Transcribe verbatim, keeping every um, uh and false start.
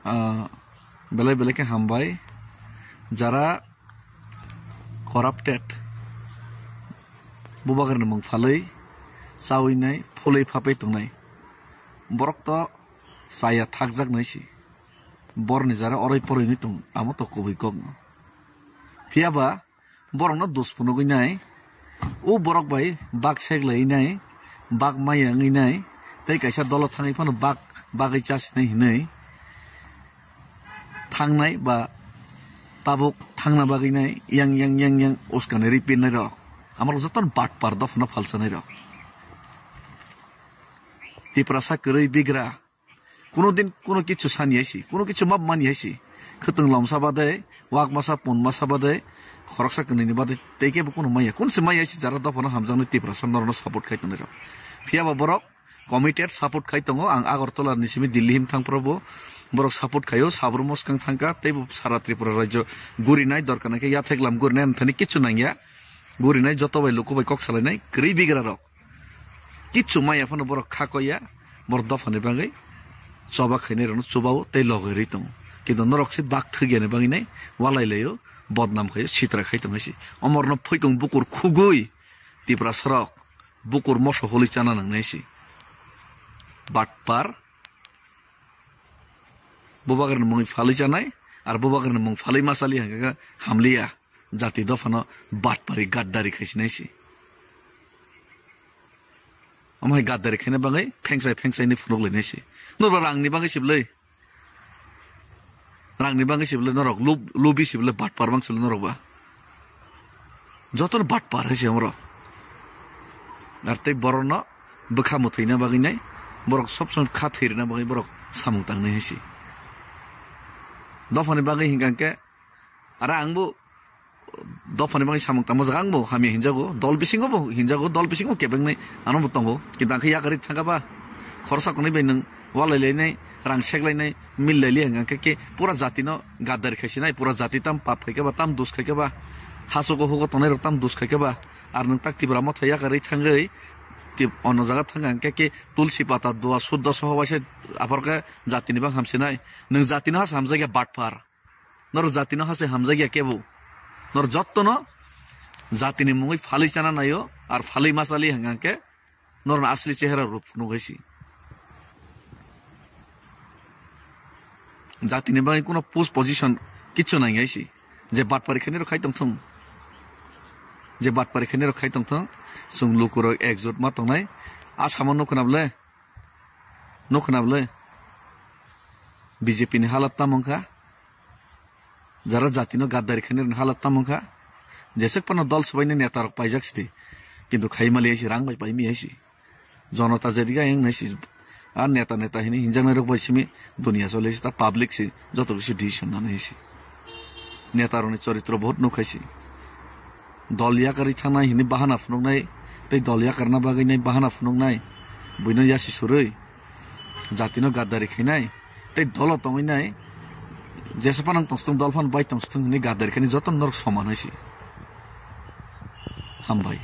Ah, belai belai khe hambai. Jara corrupted, bubagrani mung phalwi chawi nai, phulwi phapai tongnai. Borok to chaya thakjak nai si. Borni jara oroi poroi ni tong, amo to kubui kok no. Phiya ba borokno dos phunugwi nai, o borok bai bak seglaiwi nai, bak maya wngwi nai, tei kaisa dolo thangwi phano bak bagwi chasinai hinwi thangnai ba tabuk thangna bagwi nai yang yang yang yang uskani ri pirnai rok. Amorok jotono batpar dophano phalsanai rok. Tiprasa kwrwi bigra. Kuno din kuno kichu sani hai si, kuno kichu map mani hai si. Khwtwng lomsa badai, wak masa pun masa badai, khoroksa kwnwi ni badai tei kebo kuno maya. Kun se maya si jara dophano hamjaknai Tiprasa norokno support khai tongnai rok. Phiya ba borok committed support khai tongo. Ang Agartala ni simi Delhi him thang phuru bo borok support khaio, sabrum mwskang thangkha, tei bo sara Tripura rajyo gurinai, dorkar nai khe yathek lam gurinai, amthani kichu nangya. Gurinai joto bai luku bai kok salainai, kwrwi bigra rok. Kichu maya phano borok kha koya, borok dophani bagwi choba khainai rokno chubao tei logoi rwi tongo. Kintu norok se bak thwk yani bagwi nai walai laio, bodnam khaio, sitra khai tong hai si. Omorno phoikong bukur khugui Tiprasa rok bukur moso holi chana nangnai si. Batpar, bubagrani mungwi phalwi chanai, ar bubagrani mung phalwi ma chali hangkha khe hamliya. Jati dophano batpari gaddari khaisinai si. Omo hai gaddari khaina bagwi phengsai phengsai ni phunuk lainai si. Norba rangni bagwi siblai. Rangni bagwi siblai norok, lub-, lubi siblai, batpar bang siblai norok ba. Jotono batpar hai si omorok. Ar tei borokno bwkha mwthwina bagwi nai, borok sob somoi kha thwirina bagwi borok samung tangnai hai si. Dophani bagwi hinkha khe, ara ang bo dophani bagwi samung tangma jaga ang bo hamya hinjago, dol bisingo bo hinjago, dol bisingo bo kebengnai ano bo tongo. Kintu ang khe yakarwi thangkha ba, khoroksa kwnwi bai nwng walai lainai, rang sek lainai, mil laili hwnkha khe, khe pura jatino gaddari khaisinai, pura jati tam pap khaikha ba, tam dus khaikha ba, hachugo hugo tongnai rok tam dus khaikha ba, ar nwng tak Tipra motha yakarwi thangwi, tip-, ono jaga thangkha hwnkhe khe tulsi pata dua suddha soho waisa apor khe jatini bang hamsinai. Nwng jatino hasa hamjakya batpar. Norok jatino hase hamjakya kebo. Norok jottono jatini mungwi phalwi chana naio, ar phalwi ma chali hwnkha khe norokno asli chehara rwk phunuk hai si. Jatini bagwi kuno post position kichu nang hai si. Je batpari khainai rok khai tongthung. Je batpari khainai rok khai tongthung. Chwng lukurok ekjut ma tongnai. A samo nukho na bwle. Nukho na bwle. B J P ni halat tamo wngkha. Jara jatino gaddari khainai rokni halat tamo wngkha. Jeswk phano dol swbaini neta rok paijak sidi. Kintu khai mali hai si, rang bai pai mi hai si. Jonota jedige ayang nai si. Ar neta neta hini hinjaknai rok bai simi dunia chole si, ta public si joto kisi decision nanai si. Neta rokni choritro bahut nukha si. Dol yakarwi thangnai hini bahana phunuknai, tei dol yakarna bagwi nai bahana phunuknai, buino yasi surwi, jatino gaddari khainai, tei dolo tongwi nai, jesa phano tongthung dol phano bai tongthung hini gaddari khainai joto norok soman hai si. Hambai.